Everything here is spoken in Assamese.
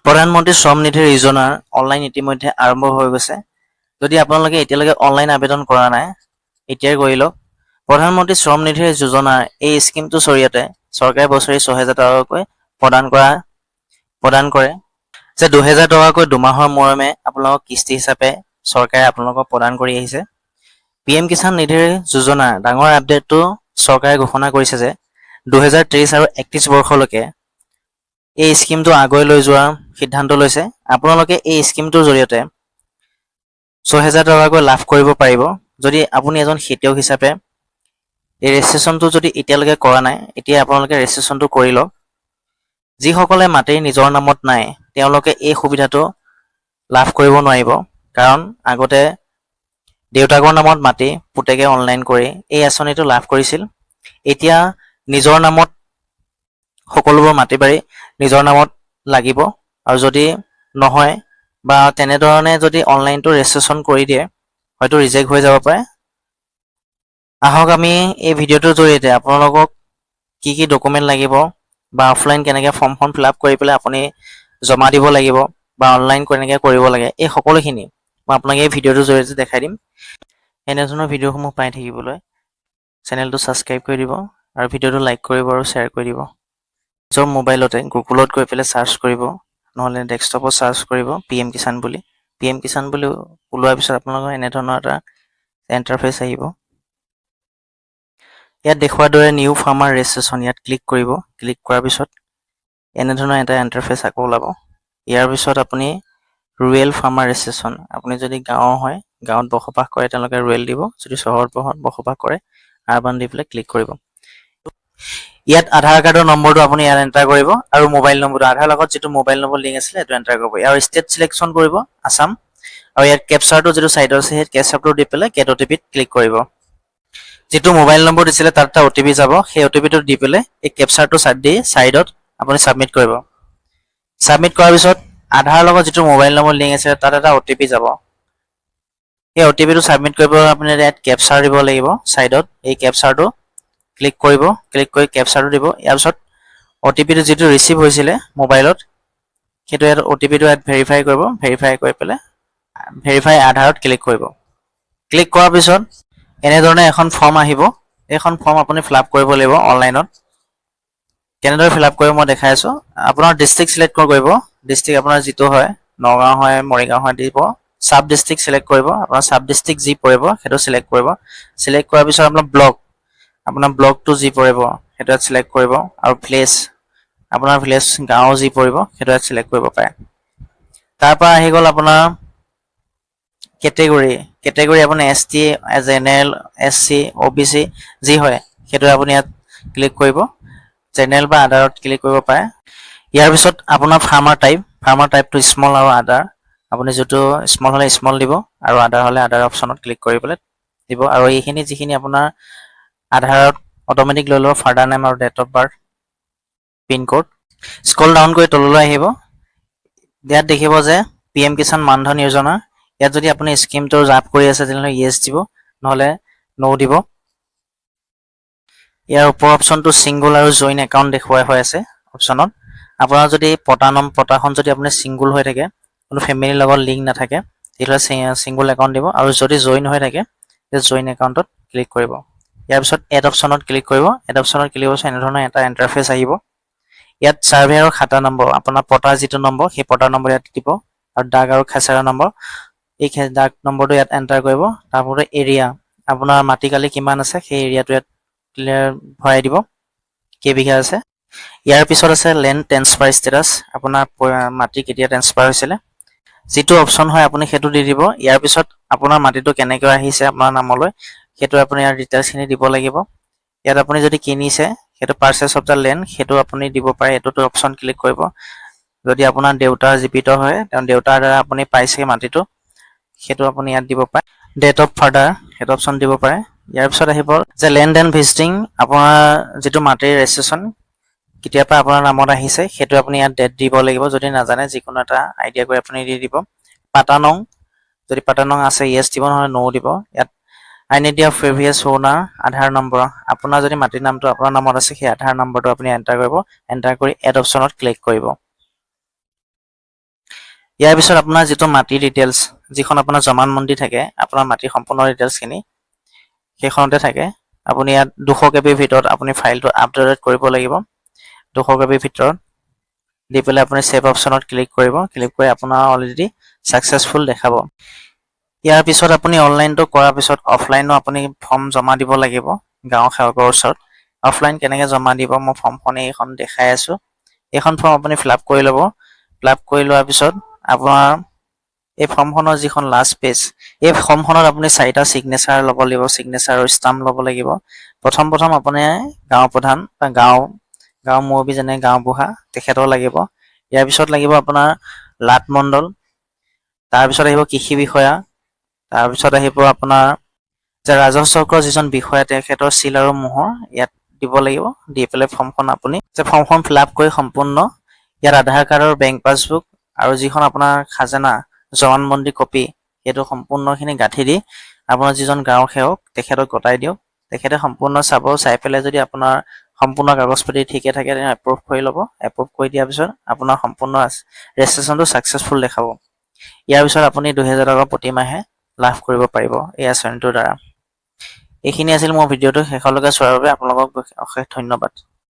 প্ৰধানমন্ত্ৰী শ্ৰম নিধি যোজনাৰ অনলাইন ইতিমধ্যে আৰম্ভ হৈ গৈছে। যদি আপোনালোকে এতিয়ালৈকে অনলাইন আবেদন কৰা নাই, এতিয়াই কৰি লওক। প্ৰধানমন্ত্ৰী শ্ৰম নিধিৰ যোজনাৰ এই স্কীমটোৰ জৰিয়তে চৰকাৰে বছৰি 6000 টকাকৈ প্ৰদান কৰে যে 2000 টকাকৈ 2 মাহৰ মূৰে আপোনালোকক কিস্তি হিচাপে চৰকাৰে আপোনালোকক প্ৰদান কৰি আহিছে। পিএম কিষাণ নিধিৰ যোজনাৰ ডাঙৰ আপডেটটো চৰকাৰে ঘোষণা কৰিছে যে 2030 আৰু 31 বৰ্ষলৈকে এই স্কীমটো আগুৱাই লৈ যোৱাৰ সিদ্ধান্ত লৈছে। আপোনালোকে এই স্কীমটোৰ জৰিয়তে 6000 টকাকৈ লাভ কৰিব পাৰিব। যদি আপুনি এজন খেতিয়ক হিচাপে এই ৰেজিষ্ট্ৰেশ্যনটো যদি এতিয়ালৈকে কৰা নাই, এতিয়া আপোনালোকে ৰেজিষ্ট্ৰেশ্যনটো কৰি লওক। যিসকলে মাটিৰ নিজৰ নামত নাই, তেওঁলোকে এই সুবিধাটো লাভ কৰিব নোৱাৰিব। কাৰণ আগতে দেউতাকৰ নামত মাটি পুতেকে অনলাইন কৰি এই আঁচনিটো লাভ কৰিছিল। এতিয়া নিজৰ নামত সকলোবোৰ মাটি বাৰী নিজৰ নামত লাগিব আৰু যদি নহয় বা তেনেধৰণে যদি অনলাইনটো ৰেজিষ্ট্ৰেশ্যন কৰি দিয়ে, হয়তো ৰিজেক্ট হৈ যাব পাৰে। আহক, আমি এই ভিডিঅ'টোৰ জৰিয়তে আপোনালোকক কি কি ডকুমেণ্ট লাগিব বা অফলাইন কেনেকৈ ফৰ্মখন ফিল আপ কৰি পেলাই আপুনি জমা দিব লাগিব বা অনলাইন কেনেকৈ কৰিব লাগে, এই সকলোখিনি মই আপোনাক এই ভিডিঅ'টোৰ জৰিয়তে দেখাই দিম। এনেধৰণৰ ভিডিঅ'সমূহ পাই থাকিবলৈ চেনেলটো ছাবস্ক্ৰাইব কৰি দিব আৰু ভিডিঅ'টো লাইক কৰিব আৰু শ্বেয়াৰ কৰি দিব। নিজৰ মোবাইলতে গুগলত গৈ পেলাই চাৰ্চ কৰিব, নহ'লে ডেস্কটপত চাৰ্চ কৰিব পিএম কিষাণ বুলি। পিএম কিষাণ বুলি ওলোৱাৰ পিছত আপোনালোকৰ এনেধৰণৰ এটা ইণ্টাৰফেচ আহিব। ইয়াত দেখুওৱাৰ দৰে নিউ ফাৰ্মাৰ ৰেজিষ্ট্ৰেশ্যন, ইয়াত ক্লিক কৰিব। ক্লিক কৰাৰ পিছত এনেধৰণৰ এটা ইণ্টাৰফেচ আকৌ ওলাব। ইয়াৰ পিছত আপুনি ৰুৰেল ফাৰ্মাৰ ৰেজিষ্ট্ৰেশ্যন, আপুনি যদি গাঁৱৰ হয়, গাঁৱত বসবাস কৰে, তেওঁলোকে ৰুৰেল দিব। যদি চহৰত বসবাস কৰে, আৰবান দি পেলাই ক্লিক কৰিব। ইয়াত আধাৰ কাৰ্ডৰ নম্বৰটো আপুনি ইয়াত এণ্টাৰ কৰিব আৰু মোবাইল নম্বৰটো, আধাৰ লগত যিটো মোবাইল নম্বৰ লিংক আছিলে, সেইটো এণ্টাৰ কৰিব। ইয়াৰ ষ্টেট চিলেকশ্যন কৰিব আছাম আৰু ইয়াত কেপচাৰটো যিটো চাইডত আছে, সেই কেপচাৰটো দি পেলাই গেট অ'টিপিত ক্লিক কৰিব। যিটো মোবাইল নম্বৰ দিছিলে, তাত এটা অ'টিপি যাব। সেই অ'টিপিটো দি পেলাই এই কেপচাৰটো চাইড দি চাইডত আপুনি ছাবমিট কৰিব। ছাবমিট কৰাৰ পিছত আধাৰৰ লগত যিটো মোবাইল নম্বৰ লিংক আছে, তাত এটা অ'টিপি যাব। সেই অ'টিপিটো ছাবমিট কৰিব। আপুনি ইয়াত কেপচাৰ দিব লাগিব চাইডত। এই কেপচাৰটো ক্লিক কৰিব। ক্লিক কৰি কেপচাৰটো দিব। ইয়াৰ পিছত অ'টিপিটো যিটো ৰিচিভ হৈছিলে মোবাইলত, সেইটো ইয়াত অ'টিপিটো ইয়াত ভেৰিফাই কৰিব। ভেৰিফাই কৰি পেলাই ভেৰিফাই আধাৰত ক্লিক কৰিব। ক্লিক কৰাৰ পিছত এনেধৰণে এখন ফৰ্ম আহিব। এইখন ফৰ্ম আপুনি ফিল আপ কৰিব লাগিব অনলাইনত। কেনেদৰে ফিল আপ কৰিব মই দেখাই আছোঁ। আপোনাৰ ডিষ্ট্ৰিক্ট চিলেক্ট কৰিব। ডিষ্ট্ৰিক্ট আপোনাৰ যিটো হয়, নগাঁও হয়, মৰিগাঁও হয়, দিব। চাব ডিষ্ট্ৰিক্ট চিলেক্ট কৰিব। আপোনাৰ চাব ডিষ্ট্ৰিক্ট যি পৰিব, সেইটো চিলেক্ট কৰিব। চিলেক্ট কৰাৰ পিছত আপোনাৰ ব্লক, আপোনাৰ ব্লকটো যি পৰিব, সেইটো ইয়াত চিলেক্ট কৰিব আৰু ভিলেজ, আপোনাৰ ভিলেজ গাঁও যি পৰিব, সেইটো ইয়াত চিলেক্ট কৰিব পাৰে। তাৰ পৰা আহি গ'ল আপোনাৰ কেটেগৰী। কেটেগৰী আপুনি এছটি, জেনেৰেল, এছচি, অ'বিচি যি হয়, সেইটো আপুনি ইয়াত ক্লিক কৰিব। জেনেৰেল বা আদাৰত ক্লিক কৰিব পাৰে। ইয়াৰ পিছত আপোনাৰ ফাৰ্মাৰ টাইপ, ফাৰ্মাৰ টাইপটো স্মল আৰু আদাৰ। আপুনি যিটো স্মল হ'লে স্মল দিব আৰু আদাৰ হ'লে আদাৰ অপশ্যনত ক্লিক কৰি পেলাই দিব। আৰু এইখিনি যিখিনি আপোনাৰ আধাৰত অট'মেটিক লৈ ল'ব, ফাদাৰ নেম আৰু date of birth, pincode. Scroll down কৰি তললৈ আহিব। ইয়াত দেখিব যে পিএম কিষাণ মানধন যোজনা। ইয়াত যদি আপুনি স্কীমটো লাভ কৰি আছে, তেনেহ'লে য়েছ দিব, নহ'লে ন' দিব। ইয়াৰ ওপৰ অপশ্যনটো ছিংগল আৰু জইন একাউণ্ট দেখুৱাই হৈ আছে অপশ্যনত। আপোনাৰ যদি পটাখন যদি আপুনি ছিংগল হৈ থাকে, কোনো ফেমিলিৰ লগত লিংক নাথাকে, তেতিয়াহ'লে ছিংগল একাউণ্ট দিব আৰু যদি জইন হৈ থাকে, তেতিয়া জইন একাউণ্টত ক্লিক কৰিব। ইয়াৰ পিছত এড অপশ্যনত ক্লিক কৰিব। এড অপশ্যনত ক্লিক কৰাৰ পিছত এনেধৰণৰ এটা ইণ্টাৰফেচ আহিব। ইয়াত ছাৰ্ভে আৰু খাতা নম্বৰ, আপোনাৰ পটাৰ যিটো নম্বৰ, সেই পটাৰ নম্বৰ ইয়াত দিব আৰু দাগ আৰু খেচেৰা নম্বৰ, এই দাগ নম্বৰটো ইয়াত এণ্টাৰ কৰিব। তাৰপৰা এৰিয়া, আপোনাৰ মাটিকালি কিমান আছে, সেই এৰিয়াটো ইয়াত ক্লিয়াৰ ভৰাই দিব, কেইবিঘা আছে। ইয়াৰ পিছত আছে লেণ্ড ট্ৰেন্সফাৰ ষ্টেটাছ, আপোনাৰ মাটি কেতিয়া ট্ৰেন্সফাৰ হৈছিলে, যিটো অপশ্যন হয় আপুনি সেইটো দি দিব। ইয়াৰ পিছত আপোনাৰ মাটিটো কেনেকৈ আহিছে আপোনাৰ নামলৈ, সেইটো আপুনি ইয়াৰ ডিটেইলছখিনি দিব লাগিব। ইয়াত আপুনি যদি কিনিছে, সেইটো পাৰ্চেছ অফ the land, সেইটো আপুনি দিব পাৰে। এইটোতো অপশ্যন ক্লিক কৰিব। যদি আপোনাৰ দেউতা জীৱিত হয়, তেওঁ দেউতাৰ দ্বাৰা আপুনি পাইছে মাটিটো, সেইটো আপুনি ইয়াত দিব পাৰে। ডেট অফ ফাদাৰ, সেইটো অপশ্যন দিব পাৰে। ইয়াৰ পিছত আহিব যে লেণ্ড এণ্ড ভেষ্টিং, আপোনাৰ যিটো মাটিৰ ৰেজিষ্ট্ৰেশ্যন কেতিয়াৰ পৰা আপোনাৰ নামত আহিছে, সেইটো আপুনি ইয়াত ডেট দিব লাগিব। যদি নাজানে, যিকোনো এটা আইডিয়া কৰি আপুনি দি দিব। পাতা নং, যদি পাতা নং আছে য়েছ দিব, নহ'লে ন' দিব। ইয়াত identity of previous owner, Aadhaar number, আপোনাৰ যদি মাটিৰ নামটো আপোনাৰ নামত আছে, সেই আধাৰ নম্বৰটো আপুনি এণ্টাৰ কৰিব। এণ্টাৰ কৰি এড অপশ্যনত ক্লিক কৰিব। ইয়াৰ পিছত আপোনাৰ যিটো মাটিৰ ডিটেইলছ, যিখন আপোনাৰ জমানবন্দী থাকে, আপোনাৰ মাটিৰ সম্পূৰ্ণ ডিটেইলছখিনি সেইখনতে থাকে। আপুনি ইয়াত 200 কেবিৰ ভিতৰত আপুনি ফাইলটো আপডেট কৰিব লাগিব। 200 কেবিৰ ভিতৰত দি পেলাই আপুনি ছেভ অপশ্যনত ক্লিক কৰিব। ক্লিক কৰি আপোনাৰ অলৰেডি ছাকচেছফুল দেখাব। ইয়াৰ পিছত আপুনি অনলাইনটো কৰাৰ পিছত অফলাইনো আপুনি ফৰ্ম জমা দিব লাগিব গাঁও সেৱকৰ ওচৰত। অফলাইন কেনেকৈ জমা দিব, মই ফৰ্মখন এইখন দেখাই আছোঁ। এইখন ফৰ্ম আপুনি ফিল আপ কৰি ল'ব। ফিল আপ কৰি লোৱাৰ পিছত আপোনাৰ এই ফৰ্মখনৰ যিখন লাষ্ট পেজ, এই ফৰ্মখনত আপুনি চাৰিটা ছিগনেচাৰ ল'ব লাগিব, ছিগনেচাৰ আৰু ষ্টাম্প ল'ব লাগিব। প্ৰথম প্ৰথম আপুনি গাঁও প্ৰধান বা গাঁও গাঁও মুৰব্বী, যেনে গাঁওবুঢ়া, তেখেতৰ লাগিব। ইয়াৰ পিছত লাগিব আপোনাৰ লাট মণ্ডল, তাৰপিছত আহিব কৃষি বিষয়া, তাৰপিছত আহিব আপোনাৰ যে ৰাজহ চক্ৰৰ যিজন বিষয়া, তেখেতৰ চিল আৰু মোহৰ ইয়াত দিব লাগিব। দি পেলাই ফৰ্মখন আপুনি যে ফৰ্মখন ফিল আপ কৰি সম্পূৰ্ণ ইয়াত আধাৰ কাৰ্ডৰ, বেংক পাছবুক আৰু যিখন আপোনাৰ খাজানা জমানবন্দী কপি, সেইটো সম্পূৰ্ণখিনি গাঁঠি দি আপোনাৰ যিজন গাঁও সেৱক, তেখেতক গতাই দিয়ক। তেখেতে সম্পূৰ্ণ চাব। চাই পেলাই যদি আপোনাৰ সম্পূৰ্ণ কাগজ পাতি ঠিকে থাকে, তেনে এপ্ৰুভ কৰি ল'ব। এপ্ৰুভ কৰি দিয়াৰ পিছত আপোনাৰ সম্পূৰ্ণ ৰেজিষ্ট্ৰেশ্যনটো ছাকচেছফুল দেখাব। ইয়াৰ পিছত আপুনি 2000 টকা প্ৰতিমাহে লাভ কৰিব পাৰিব এই আঁচনিটোৰ দ্বাৰা। এইখিনি আছিল মোৰ ভিডিঅ'টো। শেষলৈকে চোৱাৰ বাবে আপোনালোকক অশেষ ধন্যবাদ।